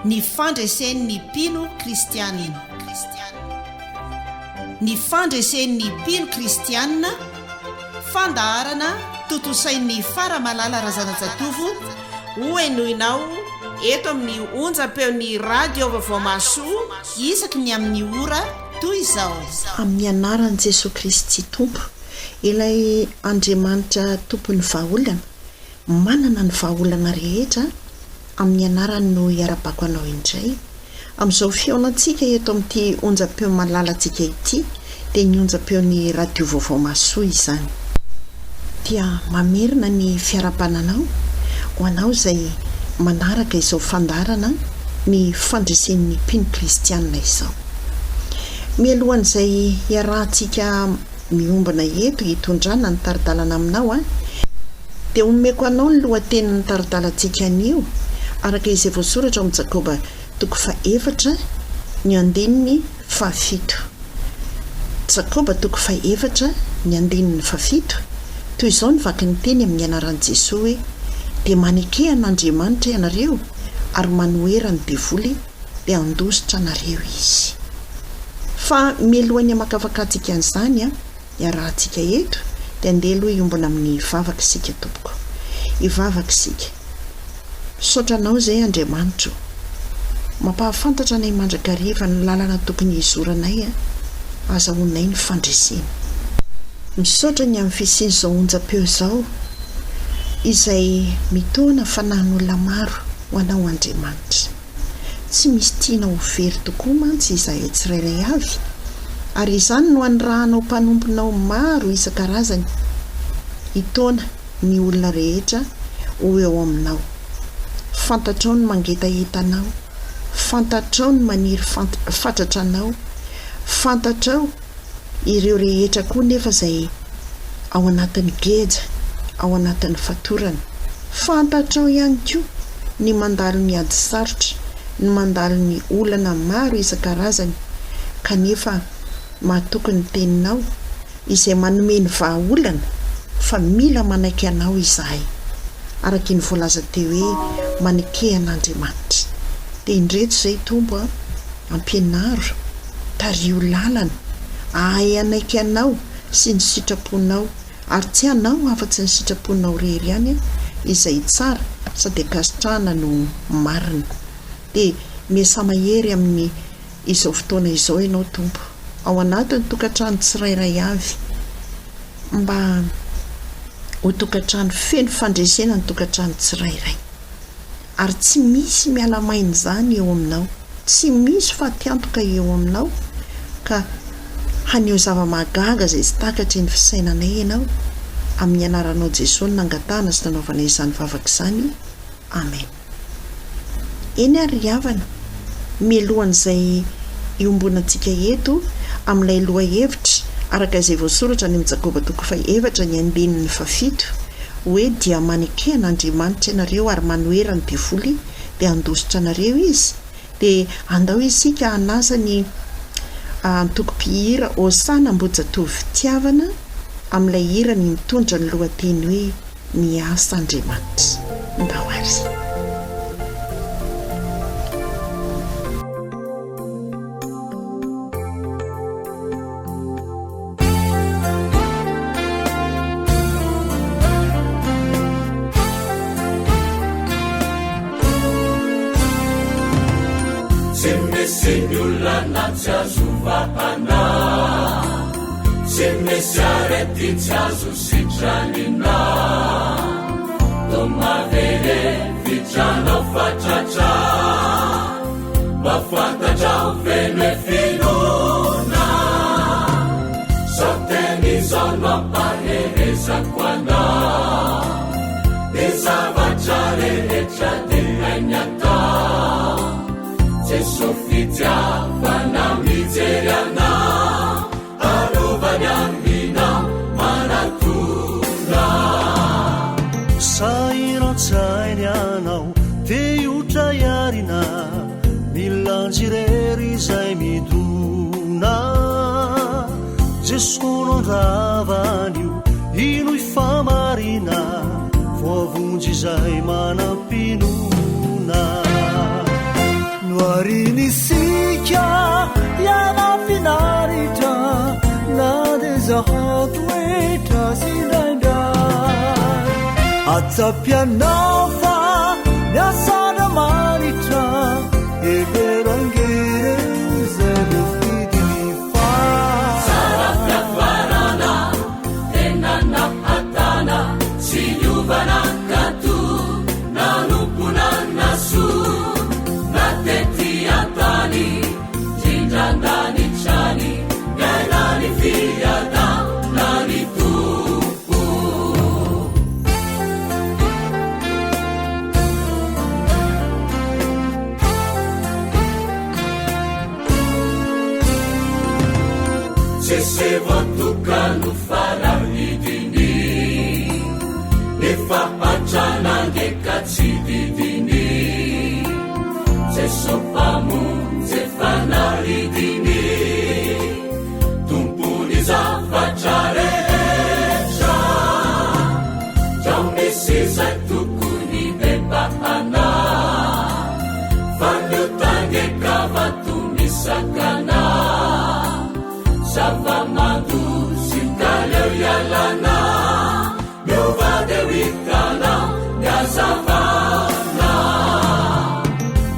Ny fandresen'ny mpino kristianina. Ny fandresen'ny mpino kristianina, fandaharana tontosain'i Faramalala Razanajatovo, hohenoinao eto amin'ny onjam-peon'ny Radio Vaovao Mahasoa isaky ny amin'ny ora toy izao. Amin'ny anaran'i Jesoa Kristy Tompo, ilay Andriamanitra Tompon'ny vahaolana, manana ny vahaolana rehetra, Amin'ny anarany no iarabako anao indray. Amin'izao fihaonantsika eto amin'ity onjam-peo malalantsika ity dia ny onjam-peon'ny Radio Vaovao Mahasoa izany. Dia mamerina ny fiarahabana anao ho anao izay manaraka izao fandaharana ny fandresen'ny mpino kristianina izao. Mialohan'izay hiarahantsika miombona eto hitondrana ny tari-dalana aminao an, dia omeko anao ny lohatenin'ny tari-dalantsika anio, araka izay voasoratra ao amin'ny Jakoba toko fahefatra, ny andininy fahafito. Jakoba toko fahefatra, ny andininy fahafito, toy izao ny vakin'ny teny amin'ny anaran'i Jesoa hoe, Dia maneke an'Andriamanitra ianareo, ary manohera ny devoly, dia handositra anareo izy. Fa mialohan'ny hamakavakantsika an'izany an, iarahantsika eto, dia andeha aloha hiombona amin'ny vavaka isika tompoko. Hivavaka isika. Misaotra Anao izay Andriamanitra o. Mampahafantatra anay mandrakariva ny lalana tokony hizoranay an, azahoanay ny fandresena. Misaotra ny amin'ny fisian'izao onjam-peo izao, izay mitaona fanahin'olona maro ho Anao Andriamanitra. Tsy misy tiana ho very tokoa mantsy izahay tsirairay avy, ary izany no anirahanao mpanomponao maro isan-karazany hitaona ny olona rehetra ho eo aminao. Fantatrao ny mangetaheta anao, fantatrao ny maniry fatratra anao, fantatrao ireo rehetra koa nefa izay ao anatin'ny geja, ao anatin'ny fatorana. Fantatrao ihany koa ny mandalo ny ady sarotra, ny mandalo ny olana maro isan-karazany, kanefa matoky ny Teninao, izay manome ny vahaolana, fa mila manaiky Anao izahay. Araka iny voalaza teo hoe, Maneke an'Andriamanitra. Dia indreto izay, Tompo a, ampianaro, tariho lalana, ahay hanaiky Anao sy ny sitraponao, ary tsy hanao afa-tsy ny sitraponao irery ihany aho, izay tsara sady ankasitrahana no marina. Dia miasà mahery amin'ny izao fotoana izao Ianao Tompo, ao anatin'ny tokantrano tsirairay avy, mba ho tokantrano feno fandresena ny tokantrano tsirairay. Ary tsy misy miala maina izany eo aminao, tsy misy fatiantoka eo aminao, ka haneho zava-mahagaga izay tsy takatry ny fisainanay Ianao, amin'ny anaranao Jesoa no nangatahana sy nanaovanay izany vavaka izany, Amen. Eny ary ry havana, mialohan'izay iombonantsika eto amin'ilay lohahevitra araka izay voasoratra any amin'ny Jakoba toko fahefatra ny andininy fahafito, hoe dia maneke an'Andriamanitra ianareo ary manohera ny devoly dia handositra anareo izy, dia andao isika hanasa ny antoko mpihira Hosana Ambohijatovo Fitiavana amin'ilay hirany mitondra ny lohateny hoe Miasa Andriamanitra. Ndao ary. Tsy misy ny olana tsy azo vahana, tsy misy arety tsy azo sitranina. Toma very vitranao fa tratra. Mba fantatrao ve ny hoe finoana? Zao teny izao no ampaherezako anao, Ny zavatra rehetra dia hainy atao. Jesoa fitiavana mijery anao. Arovany aminao manatona. Sahiran-tsaina ianao, te hiotra hiarina, Milanjy irery izay midona. Jesoa no handrava an'io, inoy fa marina, Voavonjy izay manam-pinoana. zahan-toetra azy indraindray. Atsapy-anao fa miasa Andriamanitra, hevero ange ireo izay voafidiny fa. Tsara fiafarana, tena nahatana, tsy niova nankato, nanompo nanasoa, na tety an-tany, indrindra an-danitra any, niaina ny fiadanan'ny Tompo. Tsisy voatokana ho farahidiny, Nefa hatrana ange ka tsy didiny. Jeso Mpamonjy efa naridiny, Tompon'ny zavatra rehetra. Ndrao misy izay tokony hibebahana, Fa ny ota ange ka vato misakana. Zava-mandozy ka aleo ialana, Miova dia ho hitanao ny hazavana.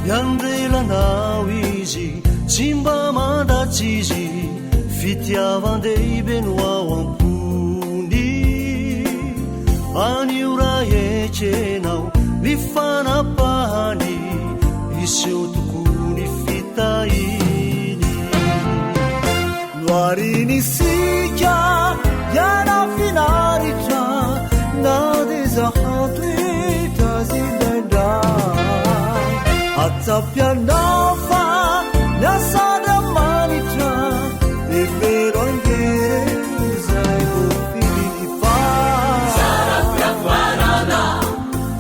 Miandry lanao izy, tsy mba mandratsy izy, Fitiavan-dehibe no ao am-pony. Anio raha ekenao ny fanapahany, Hiseho tokoa ny fitahiany. Nohariny isika hiaina finaritra na dia zahan-toetra azy indraindray. Atsapy anao fa miasa Andriamanitra, hevero ange ireo izay voafidiny fa. Tsara fiafarana,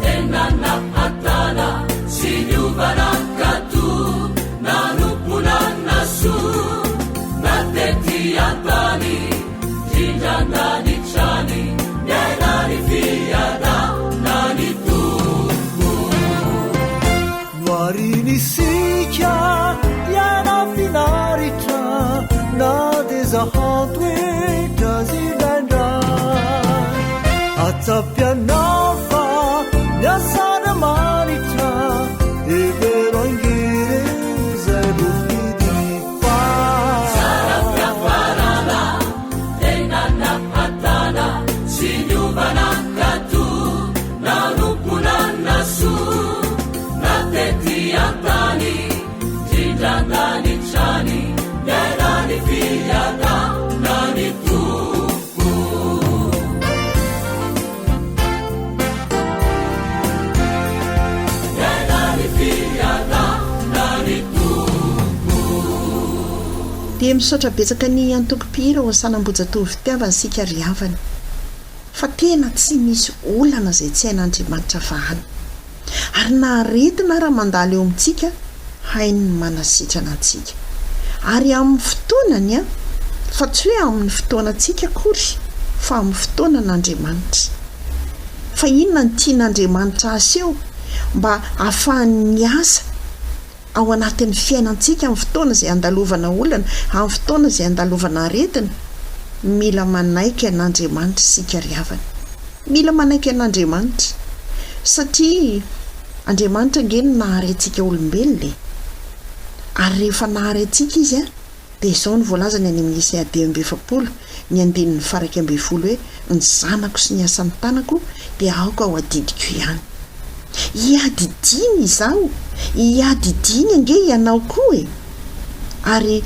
tena nahatana, tsy niova nankato. Nanompo nanasoa na tety an-tany, indrindra an-danitra any, niaina ny fiadanan'ny Tompo. Nohariny isika hiaina finaritra na dia zahan-toetra azy indraindray. Atsapy anao fa miasa Andriamanitra. Hevero ange ireo izay voafidiny fa. Tsara fiafarana, tena nahatana, tsy niova nankato, nanompo nanasoa, na tety an-tany, indrindra an-danitra any, niaina ny fiadanan'ny Tompo. Dia misaotra betsaka ny antoko mpihira Hosana Ambohijatovo Fitiavana isika ry havana fa tena tsy misy olana izay tsy hain'Andriamanitra vahana. Ary na aretina ara mandalo eo amintsika hainy ny manasitrana antsika. Ary amin'ny fotoanany an, fa tsy hoe amin'ny fotoanantsika akory fa amin'ny fotoanan'Andriamanitra. Fa inona no tian'Andriamanitra haseho mba hahafahany miasa ao anatin'ny fiainantsika amin'ny fotoana izay andalovana olana, amin'ny fotoana izay andalovana aretina? Mila manaiky an'Andriamanitra isika ry havana. Mila manaiky an'Andriamanitra. Satria Andriamanitra ange no nahary antsika olombelona e. Ary rehefa nahary antsika Izy an, Dia izao no voalazany any amin'ny Isaia 45, ny andininy faha-11 hoe, Ny zanako sy ny asan'ny tanako dia aoka ho adidiko ihany. Iadidiany izaho, iadidiany ange ianao koa e! Ary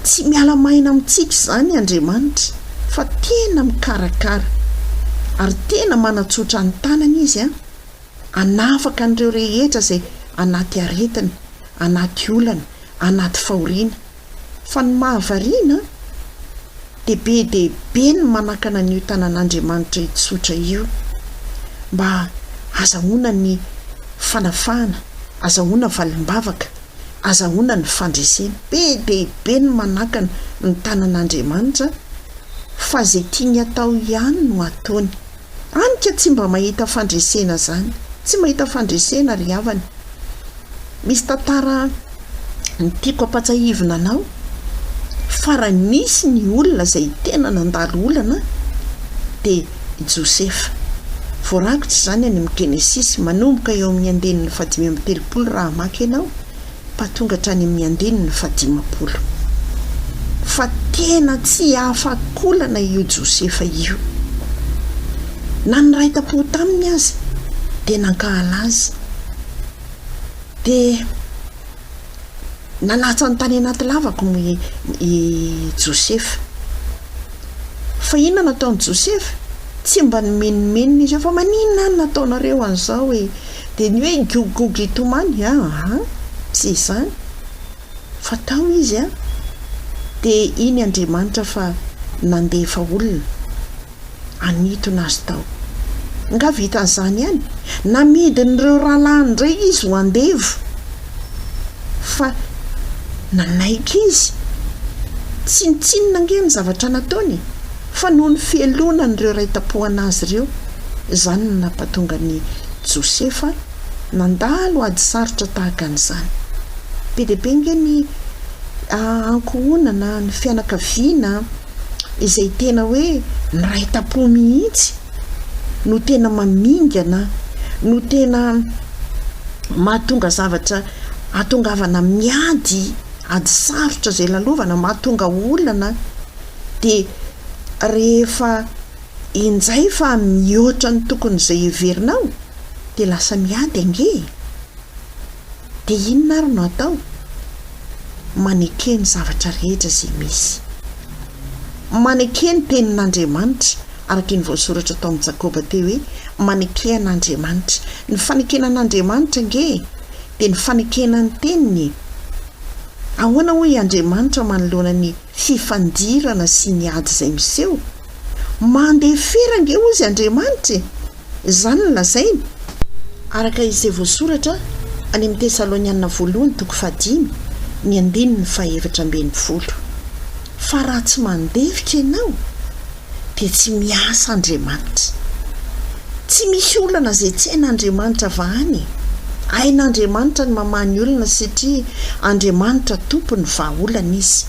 tsy miala maina amintsika izany Andriamanitra fa tena mikarakara, ary tena manatsotra ny tanany Izy an! Hanafaka an'ireo rehetra izay anaty aretina, anaty olana, anaty fahoriana. Fa ny mahavariana dia be dia be ny manakana an'io tanan'Andriamanitra hitsotra io mba hazahoana ny fanafahana, azahoana valim-bavaka, azahoana ny fandresena. Be dia be ny manakana ny tanan'Andriamanitra fa izay tiany atao ihany no ataony. Any ka tsy mba mahita fandresena zany. Tsy mahita fandresena ry havana. Misy tantara ny tiako ampatsahivina anao. Fa raha nisy ny olona izay tena nandalo olana dia i Josefa. Voarakitra izany any amin'ny Genesisy, manomboka eo amin'ny andininy fahadimy amby telopolo raha hamaky ianao, fa tonga hatrany amin'ny andininy fahadimampolo. Fa tena tsy afak'olana io Josefa io. Na ny niray tam-po taminy aza dia nankahala azy. Dia nalatsany tany anaty lavaka moa i Josefa. Fa inona no nataon'i Josefa? Tsy mba nimenomenona izy hoe fa maninona aho no nataonareo an'izao e? Dia ny hoe higogogogo hitomany, aa, tsy izany. Fa tao izy an, dia iny Andriamanitra fa nandefa olona hanintona azy tao. Nga vitan'izany ihany? Namidin'ireo rahalahiny indray izy ho andevo. Fa nanaiky izy. Tsinontsinona ange ny zavatra nataony e! Fa noho ny fialonan'ireo ray tampohana azy ireo, izany no nampatonga an'i Josefa nandalo ady sarotra tahaka an'izany. Be dia be ange ny ankohonana, ny fianakaviana izay tena hoe miray tampo mihitsy no tena mamingana, no tena mahatonga zavatra hahatongavana miady, ady sarotra izay lalovana, mahatonga olana. Dia rehefa injay fa mihoatra ny tokony izay heverinao dia lasa miady ange e! Dia inona ary no atao? Maneke ny zavatra rehetra izay misy. Maneke ny tenin'Andriamanitra, araka iny voasoratra tao amin'i Jakoba teo hoe maneke an'Andriamanitra. Ny fanekena an'Andriamanitra ange e! Dia ny fanekena ny teniny e! Ahoana hoy Andriamanitra manoloana ny fifandirana sy ny ady izay miseho? Mandefera ange hozy Andriamanitra e! Izany no lazainy. Araka izay voasoratra any amin'ny Tesaloniana Voalohany toko fahadimy, ny andininy faha-14. Fa raha tsy mandefitra ianao, dia tsy miasa Andriamanitra. Tsy misy olana izay tsy hain'Andriamanitra vahana e! Hain'Andriamanitra ny mamaha ny olana satria Andriamanitra Tompon'ny vahaolana Izy.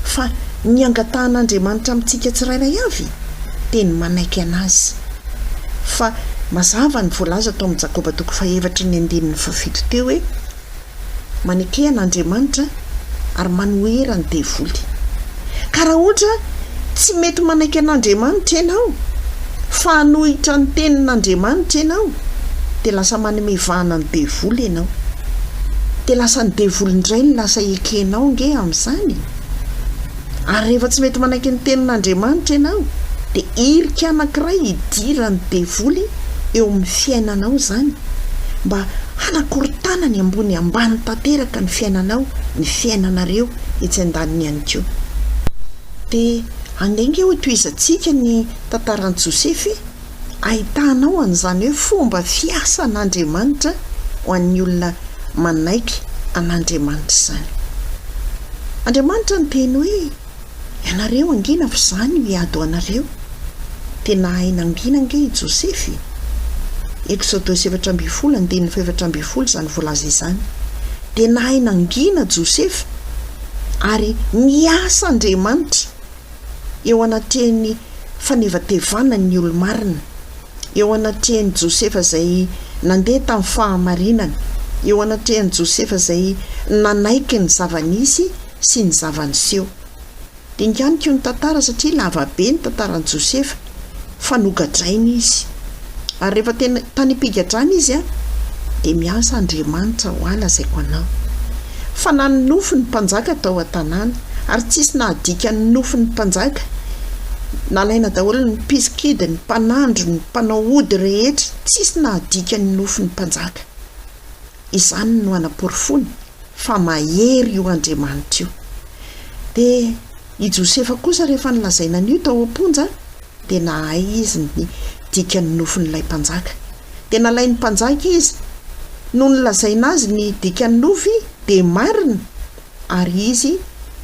Fa ny angatahan'Andriamanitra amintsika tsirairay avy dia ny manaiky an'Azy. Fa mazava ny voalaza tao amin'ny Jakoba toko fahefatry ny andininy fahafito teo hoe, Maneke an'Andriamanitra ary manohera ny devoly. Ka raha ohatra tsy mety manaiky an'Andriamanitra ianao, fa hanohitra ny tenin'Andriamanitra ianao, dia lasa manome vahana ny devoly ianao. Dia lasa ny devoly indray no lasa ekenao ange amin'izany e! Ary rehefa tsy mety manaiky ny tenin'Andriamanitra ianao, dia hirika anankiray hidiran'ny devoly eo amin'ny fiainanao izany, mba hanakorontanany ambony ambany tanteraka ny fiainanao, ny fiainanareo etsy andaniny ihany koa. Dia andeha ange hotohizantsika ny tantaran'i Josefa e! Ahitanao an'izany hoe fomba fiasan'Andriamanitra ho an'ny olona manaiky an'Andriamanitra izany. Andriamanitra niteny hoe, Ianareo hangina fa izaho no hiady ho anareo. Dia nahay nangina ange i Josefa e! Eksodosy 14 andininy faha-14 izany voalaza izany. Dia nahay nangina Josefa ary niasa Andriamanitra. eo anatrehan'ny fanevatevana ny olo-marina, eo anatrehan'i Josefa izay nandeha tamin'ny fahamarinana, eo anatrehan'i Josefa izay nanaiky ny zava-nisy sy ny zava-niseho. Dinganiko ny tantara satria lava be ny tantaran'i Josefa fa nogadraina izy. Ary rehefa tena tany am-pigadrana izy dia miasa Andriamanitra ho ahy lazaiko anao. Fa nanonofy ny mpanjaka tao an-tanàna, ary tsisy nahadika ny nofin'ny mpanjaka. Nalaina daholo ny mpisikidy, ny mpanandro, ny mpanao ody rehetra, tsisy nahadika ny nofin'ny mpanjaka. Izany no anaporofoany fa mahery io Andriamanitra io. Dia i Josefa kosa rehefa nolazaina an'io tao am-ponja, dia nahay izy ny dikan'ny nofin'ilay mpanjaka. Dia nalain'ny mpanjaka izy. Nony nolazaina azy ny dikan'ny nofy dia marina, ary izy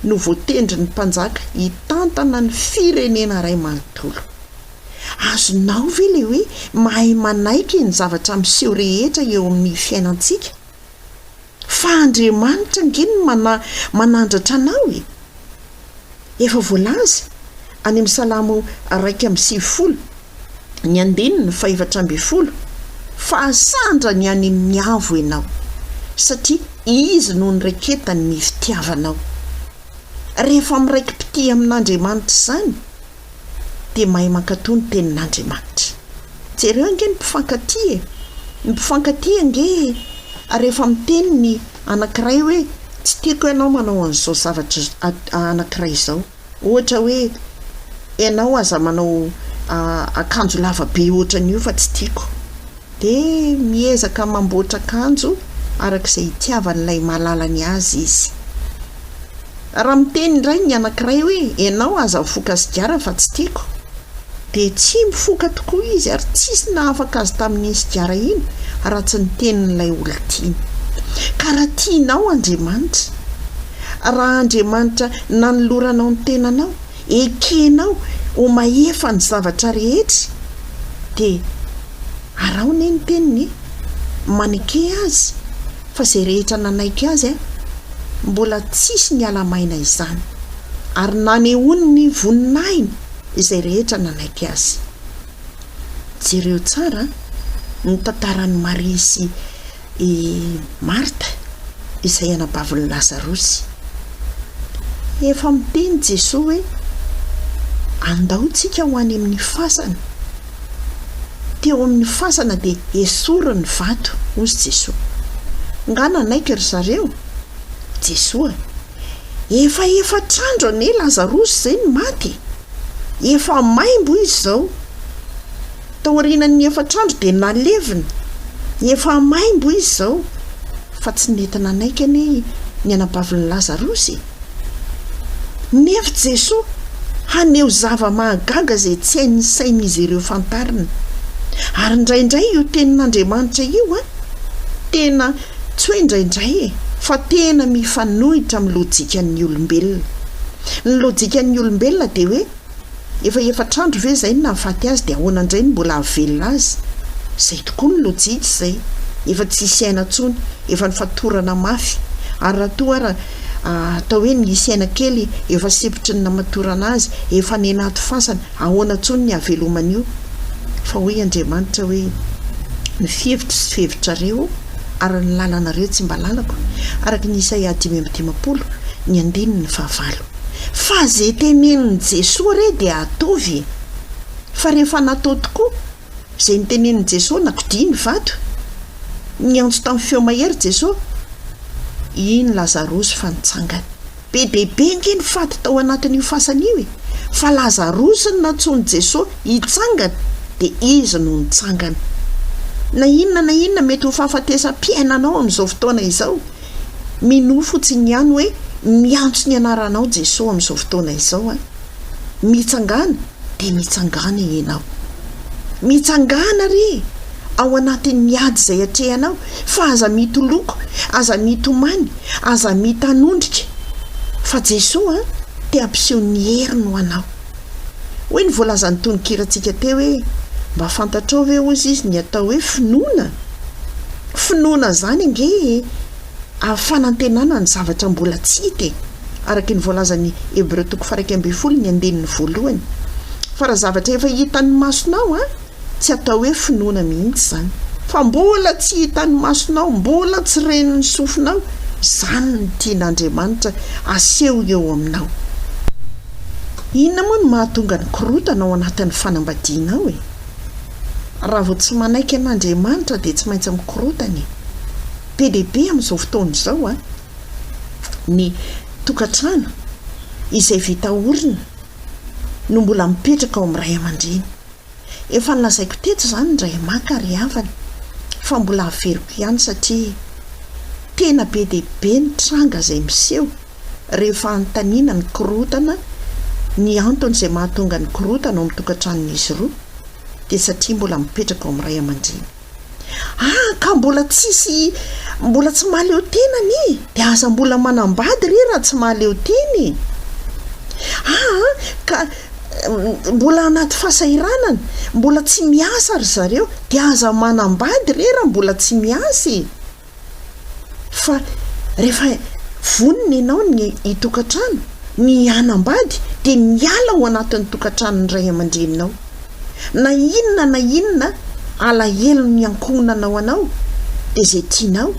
no voatendrin'ny mpanjaka hitantana ny firenena iray manontolo. Azonao ve ilay hoe mahay manaiky ny zavatra miseho rehetra eo amin'ny fiainantsika? Fa Andriamanitra ange no manandratra anao e! Efa voalaza any amin'ny Salamo 91, ny andininy fahefatra ambin'ny folo, fa asandrany any amin'ny avo ianao, satria Izy no nireketany ny fitiavanao. Rehefa miraiki-pitia amin'Andriamanitra izany, dia mahay mankatò ny tenin'Andriamanitra. Jereo ange ny mpifankatia e! Ny mpifankatia ange rehefa miteny ny anankiray hoe tsy tiako ianao manao an'izao zavatra anankiray izao. Ohatra hoe ianao aza manao akanjo lava be ohatran'io fa tsy tiako. Dia miezaka mamboatra akanjo araka izay itiavan'ilay malalany azy izy. Raha miteny indray ny anankiray hoe ianao aza mifoka sigara fa tsy tiako, dia tsy mifoka tokoa izy ary tsisy nahafaka azy tamin'iny sigara iny raha tsy ny tenin'ilay olon-tiany. Ka raha tianao Andriamanitra, raha Andriamanitra nanoloranao ny tenanao, ekenao ho mahefa ny zavatra rehetra, dia araho anie ny teniny e! Maneke azy fa izay rehetra nanaiky azy mbola tsisy niala maina izany, ary nanehoany ny voninahiny izay rehetra nanaiky azy. Jereo tsara ny tantaran'i Maria sy i Marta, izay anabavin'i Lazarosy. Efa miteny Jesoa hoe, Andao tsika ho any amin'ny fasana. Teo amin'ny fasana dia esory ny vato, hozy Jesoa. Nga nanaiky ry zareo? Jesoa, Efa efatr'andro anie Lazarosy izay no maty e! Efa maimbo izy izao. Taorianan'ny efatr'andro dia nalevina. Efa maimbo izy izao. Fa tsy nety nanaiky anie ny anabavin'i Lazarosy e! Nefa Jesoa haneho zava-mahagaga izay tsy hain'ny sain'izy ireo fantarina. Ary indraindray io tenin'Andriamanitra io an, tena, tsy hoe indraindray e, fa tena mifanohitra amin'ny lojikan'ny olombelona. Ny lojikan'ny olombelona dia hoe, Efa efatr'andro ve izay no nahafaty azy dia ahoana indray no mbola hahavelona azy? Izay tokoa ny lojika izay. Efa tsy hisy aina intsony, efa nifatorana mafy. Ary raha toa ara atao hoe nisy aina kely efa sempotry ny namatorana azy, efa any anaty fasana, ahoana intsony ny hahavelomana io? Fa hoy Andriamanitra hoe, Ny fihevitro tsy fihevitrareo, ary ny lalanareo tsy mba lalako, araka ny Isaia 55, ny andininy fahavalo. Fa ze tenenin'i Jesoa re dia ataovy e! Fa rehefa natao tokoa ze nitenenin'i Jesoa nakodia ny vato, niantso tamin'ny feo mahery Jesoa, iny Lazarosy fa nitsangana. Be dia be ange ny faty tao anatin'io fasana io e! Fa Lazarosy no nantsoin'i Jesoa hitsangana dia izy no nitsangana. Na inona na inona mety ho fahafatesam-piainanao amin'izao fotoana izao, Minoa fotsiny ihany hoe miantso ny anaranao Jesoa amin'izao fotoana izao an! Mitsangàna dia mitsangàna ianao. Mitsangàna re ao anatin'ny ady izay atrehanao fa aza mitoloko, aza mitomany, aza mitanondrika fa Jesoa te hampiseho ny heriny ho anao. Hoy ny voalazan'ny tononkirantsika teo hoe, mba fantatrao ve hozy izy ny atao hoe finoana? Finoana izany ange e, fanantenana ny zavatra mbola tsy hita e, araka ny voalazan'ny Hebreo toko faha-11 ny andininy voalohany. Fa raha zavatra efa hitan'ny masonao an, tsy atao hoe finoana mihitsy izany. Fa mbola tsy hitan'ny masonao, mbola tsy ren'ny sofinao, izany no tian'Andriamanitra aseho eo aminao. Inona moa no mahatonga ny korontana ao anatin'ny fanambadianao e? Raha vao tsy manaiky an'Andriamanitra dia tsy maintsy mikorontana e! Be dia be amin'izao fotoana izao an, ny tokantrano izay vita orina no mbola mipetraka ao amin'ny ray aman-dreny. Efa nolazaiko teto izany indray maka ry havana fa mbola averiko ihany satria tena be dia be ny tranga izay miseho rehefa anontaniana ny korontana, ny antony izay mahatonga ny korontana ao amin'ny tokantranon'izy roa dia satria mbola mipetraka ao amin'ny ray aman-dreny. Ah, ka mbola tsisy, mbola tsy mahaleo tena anie, dia aza mbola manambady re raha tsy mahaleo tena e! Ah, ka mbola anaty fahasahiranana, mbola tsy miasa ry zareo, dia aza manambady re raha mbola tsy miasa e! Fa rehefa vonona ianao ny hitokantrano, Ny hanambady dia miala ao anatin'ny tokantranon'ny ray aman-dreninao. Na inona na inona alahelon'ny ankohonanao anao dia izay tianao,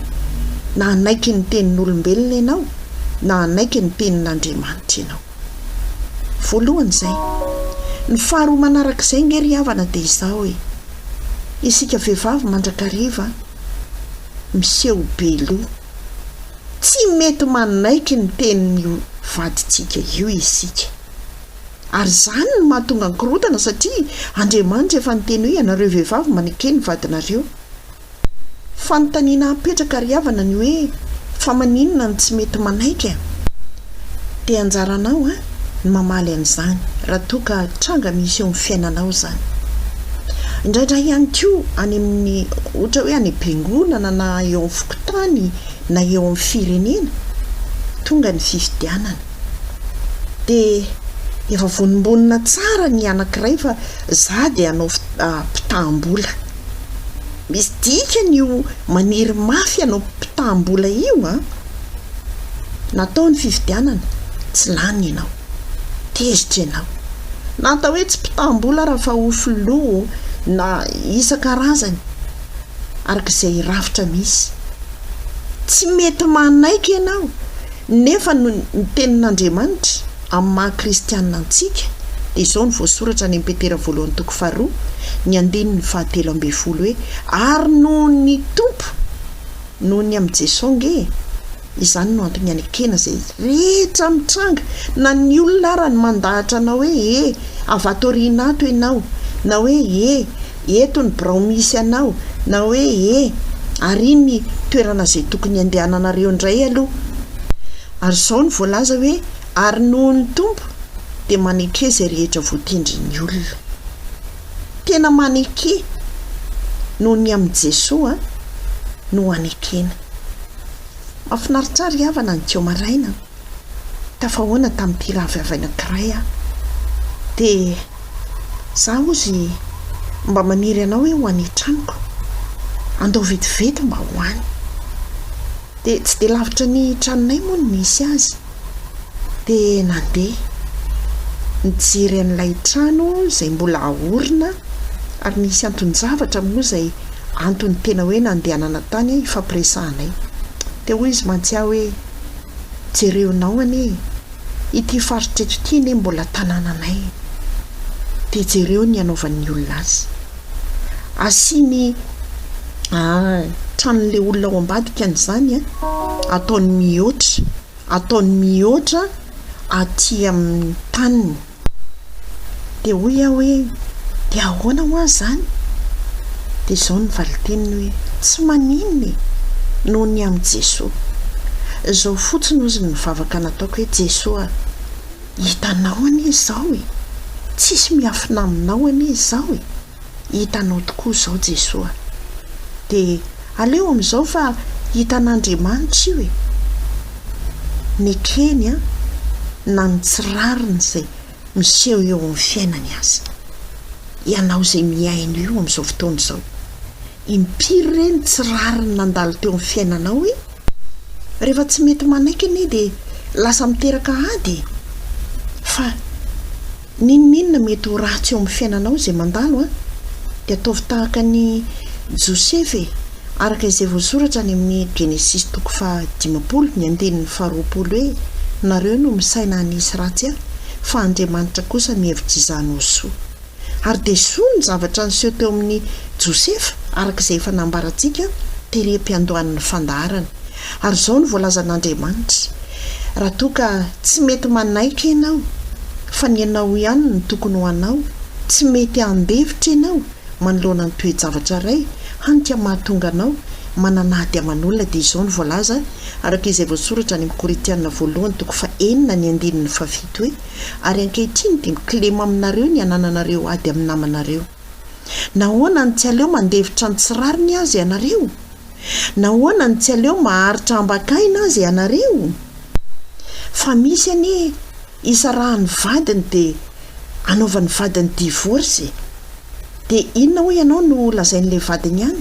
na hanaiky ny tenin'olombelona ianao na hanaiky ny tenin'Andriamanitra ianao. Voalohany izay. Ny faharoa manarak'izay nge ry havana dia izao e. Isika vehivavy mandrakariva miseho be loha. Tsy mety manaiky ny tenin'io vadintsika io isika. Ary izany no mahatonga ny korontana satria Andriamanitra efa niteny hoe ianareo vehivavy maneke ny vadinareo. Fanontaniana apetraka ry havana ny hoe fa maninona no tsy mety manaiky a? Dia anjaranao a ny mamaly an'izany raha toa ka tranga misy eo amin'ny fiainanao izany. Indraindray ihany koa any amin'ny ohatra hoe any am-piangonana na eo amin'ny fokontany na eo amin'ny firenena, tonga ny fifidianana dia efa vonombonona tsara ny anankiray fa za dia hanao mpitaham-bola. Misy dikany io maniry mafy hanao mpitaham-bola io an! Natao ny fifidianana, tsy lany ianao. Tezitra ianao. Na atao hoe tsy mpitaham-bola ara fa ho filoha na isan-karazany araka izay rafitra misy. Tsy mety manaiky ianao nefa ny tenin'Andriamanitra amin'ny maha kristianina antsika dia izao no voasoratra any amin'ny Petera voalohany toko faharoa ny andininy fahatelo ambin'ny folo hoe ary noho ny Tompo noho ny amin'i Jesoa ange e! Izany no antony anekena izay rehetra mitranga, na ny olona ara no mandahatra anao hoe e! avy ato aoriana ato ianao, na hoe e! eto ny birao misy anao, na hoe e! ary ny toerana izay tokony handehananareo indray aloha. Ary izao no voalaza hoe ary noho ny Tompo dia maneke izay rehetra voatendrin'ny olona. Tena maneke noho ny amin'i Jesoa no anekena. Mahafinaritra ahy ry havana ny teo maraina, tafahoana tamin'ity rahavavy anankiray aho. Dia za hozy mba maniry anao hoe ho any an-tranoko. Andao vetivety mba ho any. Dia tsy dia lavitra ny tranonay moa no nisy azy. Dia nandeha nijery an'ilay trano izay mbola aorina ary nisy anton-javatra moa izay antony tena hoe nandehanana tany hifampiresahanay. Dia hoy izy mantsy ahy hoe, Jereonao anie e! Ity faritra eto ity anie mbola tanànanay e! Dia jereo ny hanaovan'ny olona azy. Asiany tranon'ilay olona ao ambadika an'izany an, ataony mihoatra, ataony mihoatra aty amin'ny taniny. Dia hoy aho hoe, dia ahoana hoa izany? Dia izao ny valin-teniny hoe, tsy maninona e, noho ny amin'i Jesoa. Izao fotsiny hozy ny vavaka nataoko hoe, Jesoa a, hitanao anie izao e, tsisy miafina aminao anie izao e. Hitanao tokoa izao Jesoa. Dia aleo amin'izao fa hitan'Andriamanitra io e. Nekeny an, na ny tsy rariny izay miseho eo amin'ny fiainany aza. Ianao izay mihaino io amin'izao fotoana izao. Impiry re ny tsy rariny nandalo teo amin'ny fiainanao e? Rehefa tsy mety manaiky anie dia lasa miteraka ady e. Fa. N'inon'inona mety ho ratsy eo amin'ny fiainanao izay mandalo an, dia ataovy tahaka an'i Josefa e, araka izay voasoratra any amin'ny Genesisy toko faha 50 ny andininy faha 20 hoe, Nareo no misaina hanisy ratsy ahy, fa Andriamanitra kosa mihevitra izany ho soa. Ary dia soa ny zavatra niseho teo amin'i Josefa, araka izay efa nambarantsika tery am-piandohan'ny fandaharana. Ary izao no voalazan'Andriamanitra, Raha toa ka tsy mety manaiky ianao fa ny anao ihany no tokony ho anao, tsy mety handefitra ianao manoloana ny toe-javatra iray, hany ka mahatonga anao manana ady aman'olona, dia izao no voalaza araka izay voasoratra any amin'ny Korintiana voalohany toko fahenina ny andininy fahafito hoe, Ary ankehitriny dia mikilema aminareo ny hanananareo ady amin'ny namanareo. Nahoana no tsy aleo mandefitra ny tsy rariny aza ianareo? Nahoana no tsy aleo maharitra ambakaina aza ianareo? Fa misy anie isarahan'ny vadiny dia anaovan'ny vadiny divorce e! Dia inona hoy ianao no lazain'ilay vadiny any?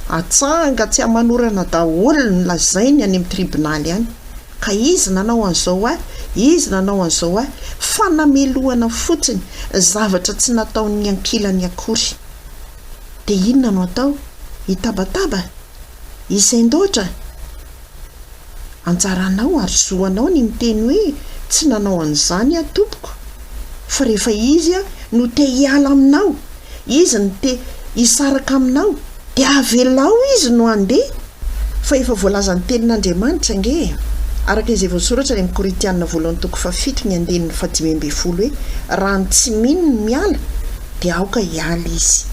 Atsanga tsy aman'orana daholo ny lazainy any amin'ny tribonaly any. Ka izy nanao an'izao ahy, izy nanao an'izao ahy, fanamelohana fotsiny, zavatra tsy nataon'ny ankilany akory. Dia inona no atao? Hitabataba? Hisendoatra? Anjaranao ary zo anao ny miteny hoe tsy nanao an'izany aho tompoko fa rehefa izy no te hiala aminao, izy no te hisaraka aminao dia avelao izy no handeha fa efa voalazan'ny tenin'Andriamanitra ange e! Araka izay voasoratra any amin'ny Korintiana voalohany toko fahafito ny andininy fahadimy ambin'ny folo hoe raha ny tsy mino no miala dia aoka hiala izy.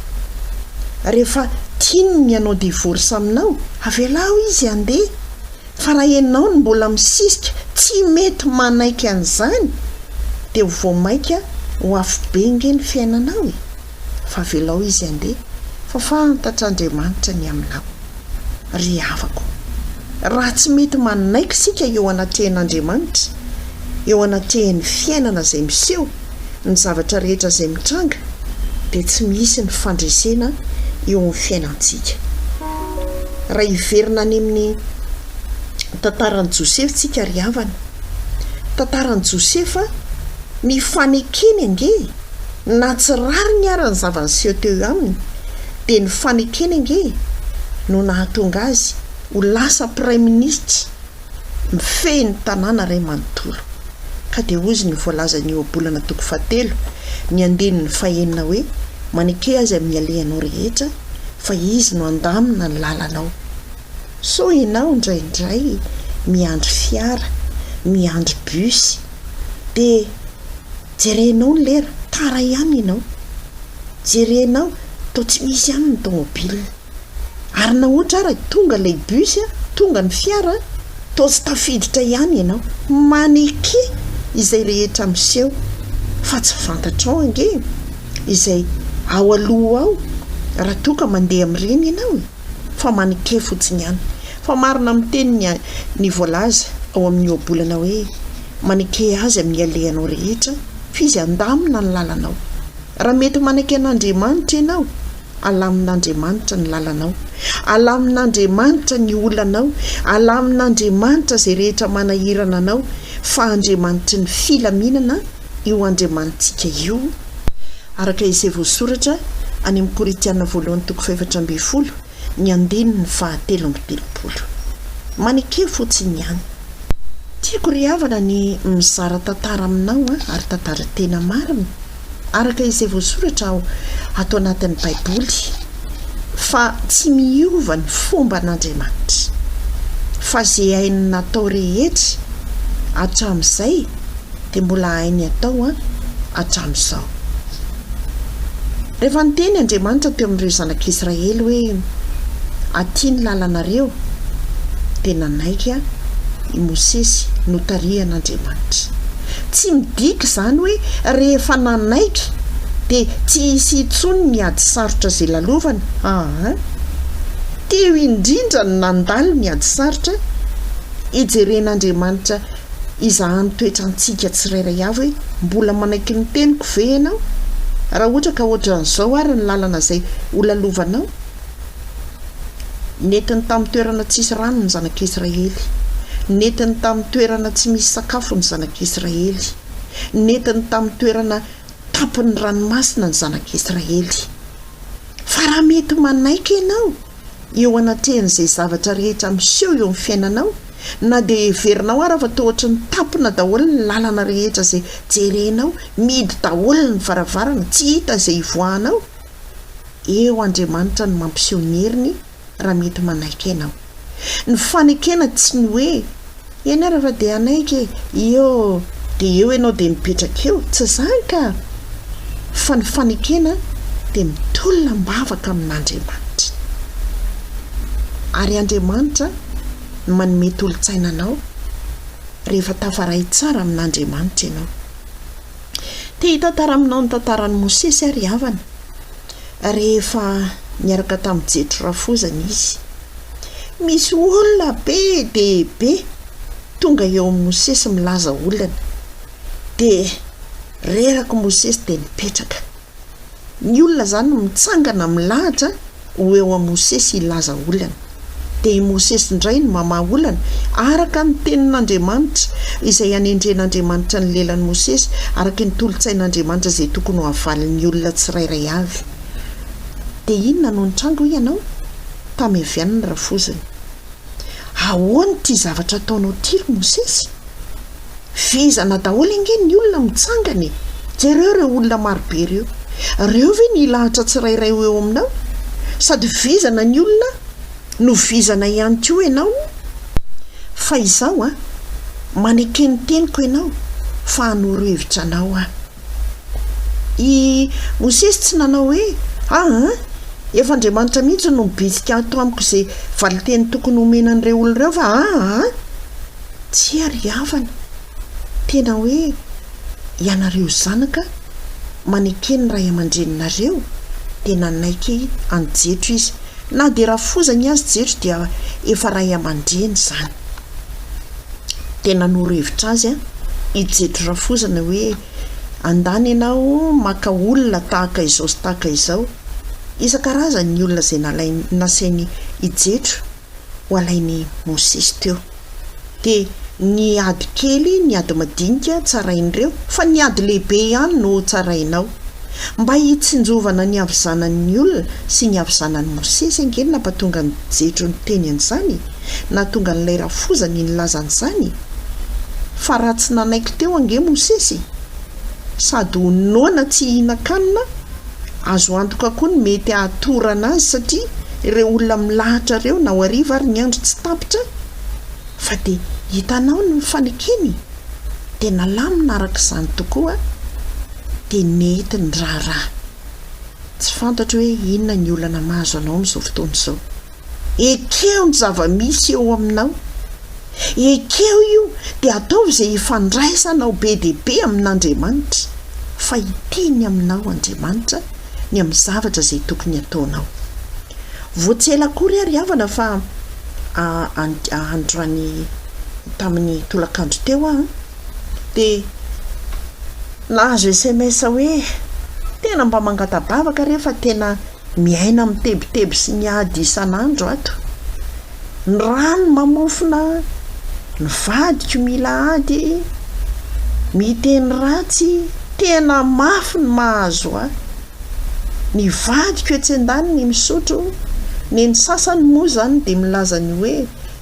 Rehefa tiany ny hanao divorce aminao, avelao izy handeha. Fa raha ianao no mbola misisika tsy mety manaiky an'izany dia ho vao maika ho afobe nge ny fiainanao e! Fa avelao izy handeha fa fantatr'Andriamanitra ny aminao. Ry havako, raha tsy mety manaiky isika eo anatrehan'Andriamanitra, eo anatrehan'ny fiainana izay miseho, ny zavatra rehetra izay mitranga dia tsy misy ny fandresena eo amin'ny fiainantsika. Raha hiverina any amin'ny tantaran'i Josefa tsika ry havana, tantaran'i Josefa, ny fanekeny ange e, na tsy rariny ara ny zava-niseho teo aminy dia ny fanekeny ange no nahatonga azy ho lasa praiminisitra mifehy ny tanàna iray manontolo. Ka dia hozy ny voalazan'ny Ohabolana toko fahatelo, ny andininy fahenina hoe, Maneke Azy amin'ny alehanao rehetra, fa Izy no handamina ny lalanao. Sao ianao indraindray miandry fiara, miandry bus, dia jerenao ny lera, tara ihany ianao. Jerenao, toa tsy misy ihany ny tomobile. Ary na ohatra ara tonga ilay bus, tonga ny fiara, toa tsy tafiditra ihany ianao. Maneke izay rehetra miseho fa tsy fantatrao ange izay ao aloha ao raha toa ka mandeha amin'ireny ianao e! Fa maneke fotsiny ihany. Fa marina miteny ny ny voalaza ao amin'ny ohabolana hoe maneke azy amin'ny alehanao rehetra f'izy handamina ny lalanao. Raha mety manaiky an'Andriamanitra ianao Alamin'Andriamanitra ny lalanao. Alamin'Andriamanitra ny olanao. Alamin'Andriamanitra izay rehetra manahirana anao, fa Andriamanitry ny filaminana io Andriamanitsika io, araka izay voasoratra any amin'ny Korintiana voalohany toko fahefatra ambin'ny folo, ny andininy fahatelo amby telopolo. Maneke fotsiny ihany. Tiako ry havana ny mizara tantara aminao ary tantara tena marina. Araka izay voasoratra ao ato anatin'ny Baiboly, fa tsy miova ny fomban'Andriamanitra, fa ze hainy natao rehetra hatramin'izay dia mbola hainy atao hatramin'izao. Rehefa niteny Andriamanitra teo amin'ireo zanak'Israely hoe, Aty ny lalanareo, dia nanaiky i Mosesy notarihan'Andriamanitra. Tsy midika izany hoe rehefa nanaiky dia tsy hisy intsony ny ady sarotra izay lalovana, aa. Teo indrindra no nandalo ny ady sarotra, hijeren'Andriamanitra hizahany toetra antsika tsirairay avy hoe mbola manaiky ny teniko ve ianao? Raha ohatra ka ohatran'izao ary ny lalana izay holalovanao? Nentiny tamin'ny toerana tsisy rano ny zanak'Israely. Nentiny tamin'ny toerana tsy misy sakafo ny zanak'Israely. Nentiny tamin'ny toerana tampon'ny ranomasina ny zanak'Israely. Fa raha mety manaiky ianao eo anatrehan'izay zavatra rehetra miseho eo amin'ny fiainanao, na dia heverinao ara fa toa ohatry ny tampona daholo ny lalana rehetra izay jerenao, mihidy daholo ny varavarana, tsy hita izay hivoahanao, Eo Andriamanitra no mampiseho ny heriny raha mety manaiky ianao. Ny fanekena tsy ny hoe eny ara fa dia hanaiky e, eo dia eo ianao dia mipetraka eo, tsy izany ka! Fa ny fanekena dia mitolona am-bavaka amin'Andriamanitra. Ary Andriamanitra no manome tolo-tsaina anao rehefa tafaray tsara amin'Andriamanitra ianao. Te hitantara aminao ny tantaran'i Mosesy aho ry havana, rehefa niaraka tamin'i Jetro rafozany izy. Misy olona be dia be tonga eo amin'i Mosesy milaza olana. Dia reraka Mosesy dia nipetraka. Ny olona izany mitsangana milahatra ho eo amin'i Mosesy hilaza olana. Dia i Mosesy indray no mamaha olana, araka ny tenin'Andriamanitra, izay anendren'Andriamanitra ny lelan'i Mosesy, araka ny tolo-tsain'Andriamanitra izay tokony ho havalin'ny olona tsirairay avy. Dia inona no nitranga hoy ianao? Tamy avy any ny rafozany. Ahoana ity zavatra ataonao ity ry Mosesy? Vizana daholo ange ny olona mitsangana e! Jereo ireo olona marobe ireo. Ireo ve ny hilahatra tsirairay ho eo aminao? Sady vizana ny olona no vizana ihany koa ianao? Fa izao an, maneke ny teniko ianao fa hanoro hevitra anao aho. I Mosesy tsy nanao hoe, Aa, efa Andriamanitra mihitsy no mibitsika ato amiko izay valinteny tokony homena an'ireo olona ireo fa aa. Tsia ry havana, tena hoe ianareo zanaka maneke ny ray aman-dreninareo dia nanaiky an'i Jetro izy. Na dia rafozany azy Jetro dia efa ray aman-dreny izany. Dia nanoro hevitra azy i Jetro rafozana hoe andany ianao maka olona tahaka izao sy tahaka izao. Isan-karazany ny olona izay nalainy nasainy i Jetro. ho alain'i Mosesy teo. Dia ny ady kely, ny ady madinika tsarain'ireo, fa ny ady lehibe ihany no hotsarainao. Mba hitsinjovana ny havizanan'ny olona sy ny havizanan'i Mosesy ange no nampatonga an'i Jetro niteny an'izany e! Nahatonga an'ilay rafozany nilaza an'izany e! Fa raha tsy nanaiky teo ange Mosesy, sady ho noana tsy hihinan-kanina, Azo antoka koa ny mety hahatorana azy satria ireo olona milahatra ireo na ho hariva ary ny andro tsy tapitra fa dia hitanao ny mifanekena e! Dia nalamina araka izany tokoa dia nety ny raharaha. Tsy fantatro hoe inona ny olana mahazo anao amin'izao fotoana izao. Ekeo ny zava-misy eo aminao. Ekeo io dia ataovy izay hifandraisanao be dia be amin'Andriamanitra, fa hiteny aminao Andriamanitra ny amin'ny zavatra izay tokony hataonao. Vao tsy ela akory ary havana fa androany tamin'ny tolakandro teo aho dia nahazo sms hoe tena mba mangata-bavaka re fa tena Miaina amin'ny tebiteby sy ny ady isan'andro ato. Ny rano mamofona, ny vadiko mila ady, miteny ratsy, tena mafy ny mahazo ahy. Ny vadiko etsy andaniny misotro, ny ny sasany moa izany dia milaza ny hoe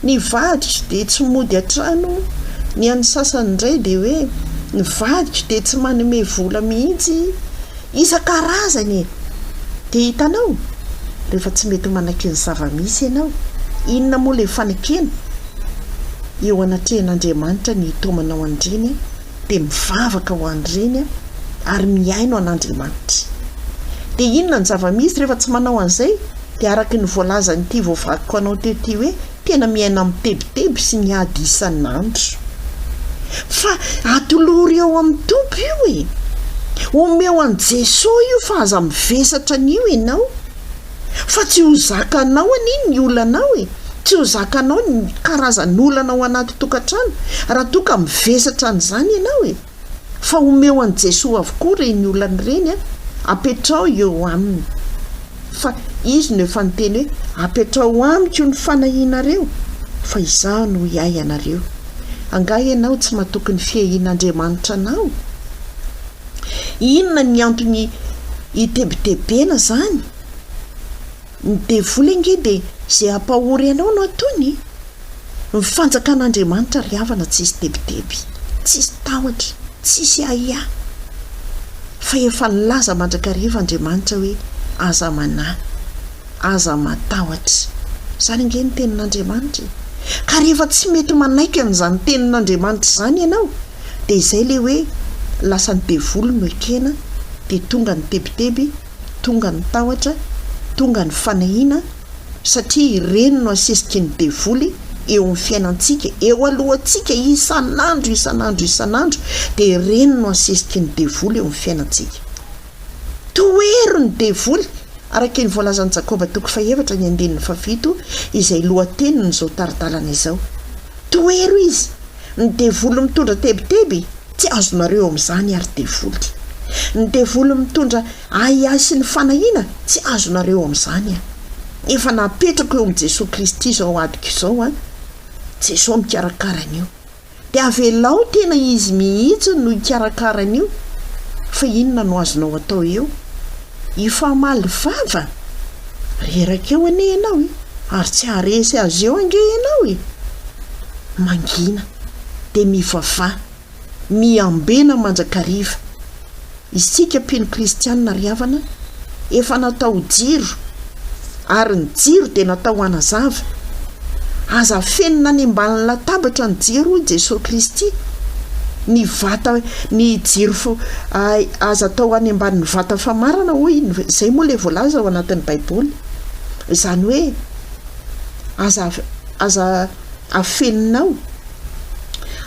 ny vadiko dia tsy mody an-trano, ny an'ny sasany indray dia hoe ny vadiko dia tsy manome vola mihitsy. Isan-karazany e! Dia hitanao, rehefa tsy mety manaiky ny zava-misy ianao, inona moa ilay fanekena? Eo anatrehan'Andriamanitra ny hitaomanao an'ireny, dia mivavaka ho an'ireny ary mihaino an'Andriamanitra. Dia inona ny zava-misy rehefa tsy manao an'izay? Dia araka ny voalazan'ity voavakiko anao teo ity hoe, Tena miaina amin'ny tebiteby sy ny ady isan'andro. Fa atolory eo amin'ny Tompo io e! Omeo an'i Jesoa io fa aza mivesatra an'io ianao. Fa tsy ho zakanao anie ny olanao e! Tsy ho zakanao ny karazan'olana ao anaty tokantrano raha toa ka mivesatra an'izany ianao e! Fa omeo an'i Jesoa avokoa ireny olana ireny a, apetrao eo aminy. Fa Izy no efa niteny hoe, apetrao amiko ny fanahianareo, fa Izaho no hiahy anareo. Angaha ianao tsy matoky ny fiahian'Andriamanitra anao? Inona ny antony hitebitebena izany? Ny devoly ange dia izay hampahory anao no ataony e! Ny fanjakan'Andriamanitra ry havana tsisy tebiteby, tsisy tahotra, tsisy ahiahy. Fa efa nilaza mandrakariva Andriamanitra hoe aza manahy, aza matahotra. Izany ange ny tenin'Andriamanitra e! Ka rehefa tsy mety manaiky an'izany tenin'Andriamanitra izany ianao dia izay ilay hoe lasa ny devoly no ekena dia tonga ny tebiteby, tonga ny tahotra, tonga ny fanahiana, satria ireny no asesiky ny devoly eo amin'ny fiainantsika, eo alohantsika isan'andro isan'andro isan'andro dia ireny no asesiky ny devoly eo amin'ny fiainantsika. Tohero ny devoly, araka ny voalazan'i Jakoba toko fahefatra ny andininy fahafito izay lohatenin'izao tari-dalana izao. Tohero izy, ny devoly mitondra tebiteby, tsy azonareo amin'izany ary devoly. Ny devoly mitondra ahiahy sy ny fanahiana, tsy azonareo amin'izany. Efa napetrako eo amin'i Jesoa Kristy izao adiko izao an! Jesoa mikarakara an'io. Dia avelao tena izy mihitsy no hikarakara an'io fa inona no azonao atao eo? Hifamaly vava? Reraka eo anie ianao e! Ary tsy haharesy azy eo ange ianao e! Mangina dia mivavaha. Miambena mandrakariva. Isika mpino kristianina ry havana, efa natao jiro, ary ny jiro dia natao hanazava. Aza afenina any ambanin'ny latabatra ny jiro hoy Jesoa Kristy. Ny vata, ny jiro aza atao any ambanin'ny vata famarana hoy, izay moa ilay voalaza ao anatin'ny baiboly. Izany hoe aza aza afeninao,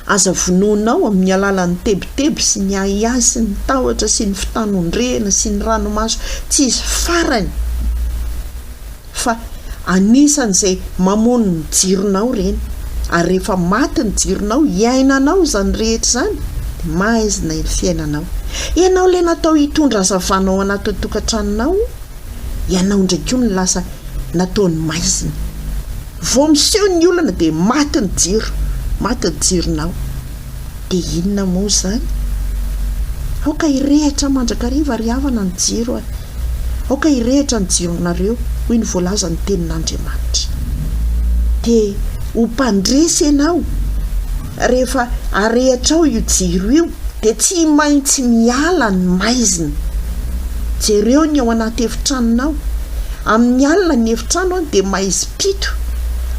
aza vonoinao amin'ny alalan'ny tebiteby sy ny ahiahy sy ny tahotra sy ny fitanondrehana sy ny ranomaso tsisy farany fa anisan'izay mamono ny jironao ireny ary rehefa maty ny jironao iainanao izany rehetra izany dia maizina ny fiainanao. Ianao ilay natao hitondra hazavana ao anatin'ny tokantranonao. Ianao indray koa no lasa nataony maizina. Vao miseho ny olana dia maty ny jiro, maty ny jironao. Dia inona moa izany? Aoka hirehitra mandrakariva ry havana ny jiro a! Aoka hirehitra ny jironareo, hoy ny voalazan'ny tenin'Andriamanitra. Dia ho mpandresy ianao rehefa arehitrao io jiro io. Dia tsy maintsy miala ny maizina. Jereo ny ao anaty efitranonao. Amin'ny alina ny efitrano dia maizim-pito.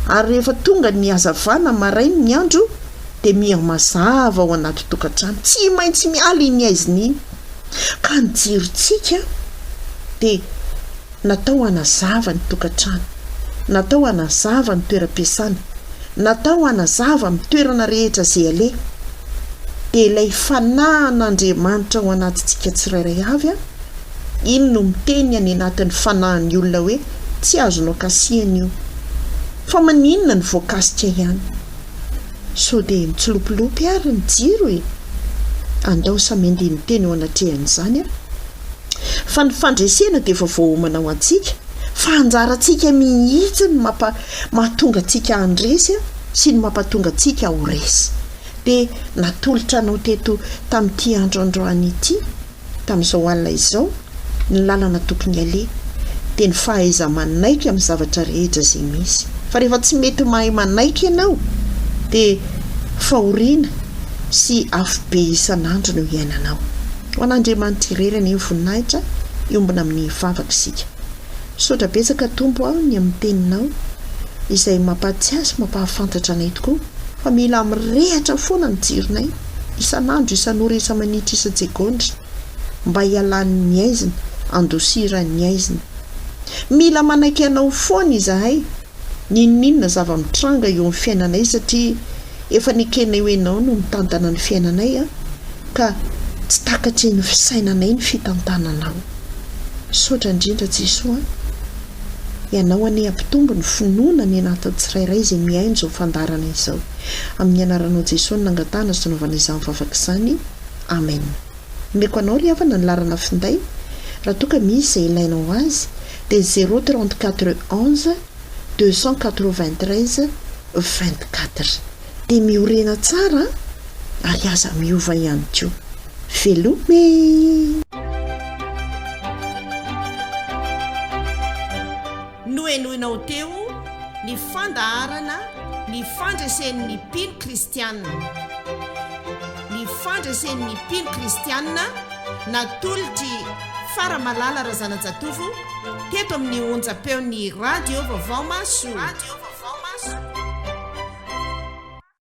Ary rehefa tonga ny hazavana maraina ny andro dia miha mazava ao anaty tokantrano. Tsy maintsy miala iny haizina iny. Ka ny jirontsika dia Natao hanazava ny tokantrano. Natao hanazava ny toeram-piasana. Natao hanazava amin'ny toerana rehetra izay aleha. Dia ilay fanahin'Andriamanitra ao anatintsika tsirairay avy, iny no miteny any anatin'ny fanahin'ny olona hoe tsy azonao kasihana io. Fa maninona no voakasika ihany? Sao dia mitsilopilopy ary ny jiro e? Andao samy handini-tena eo anatrehan'izany an! Fa ny fandresena dia efa voaomana ho antsika, fa anjarantsika mihitsy ny mampa mahatonga antsika handresy sy ny mampatonga antsika ho resy. Dia natolotra anao teto tamin'ity andro androany ity, tamin'izao alina izao, ny lalana tokony haleha, dia ny fahaiza-manaiky amin'ny zavatra rehetra izay misy. Fa rehefa tsy mety mahay manaiky ianao, dia fahoriana sy afobe isan'andro no iainanao. Ho an'Andriamanitra irery anie ny voninahitra, hiombona amin'ny vavaka isika. Misaotra betsaka Tompo aho ny amin'ny teninao izay mampahatsiahy sy mampahafantatra anay tokoa fa mila mirehatra foana ny jironay isan'andro isan'ora isa-manitra isa-tsegondra mba hialan'ny haizina handosiran'ny haizina. Mila manaiky anao foana izahay n'inon'inona zava-mitranga eo amin'ny fiainanay satria efa nekenay ho ianao no mitantana ny fiainanay an! Ka tsy takatry ny fisainanay ny fitantananao. Misaotra indrindra Jesoa an! Ianao anie hampitombo ny finoana any anatin'ny tsirairay izay mihaino izao fandaharana izao. Amin'ny anaranao Jesoa no nangatahana sy nanaovana izany vavaka izany. Amen. Omeko anao ry havana ny laharana finday raha toa ka misy izay ilainao azy dia zéro 34 11 293 24. Dia miorena tsara an! Ary aza miova ihany koa. Veloma e! Nohenoinao teo ny fandaharana Ny fandresen'ny mpino kristiana. Ny fandresen'ny mpino kristiana natolotr'i Faramalala Razanajatovo teto amin'ny onjam-peon'ny Radio Vaovao Mahasoa.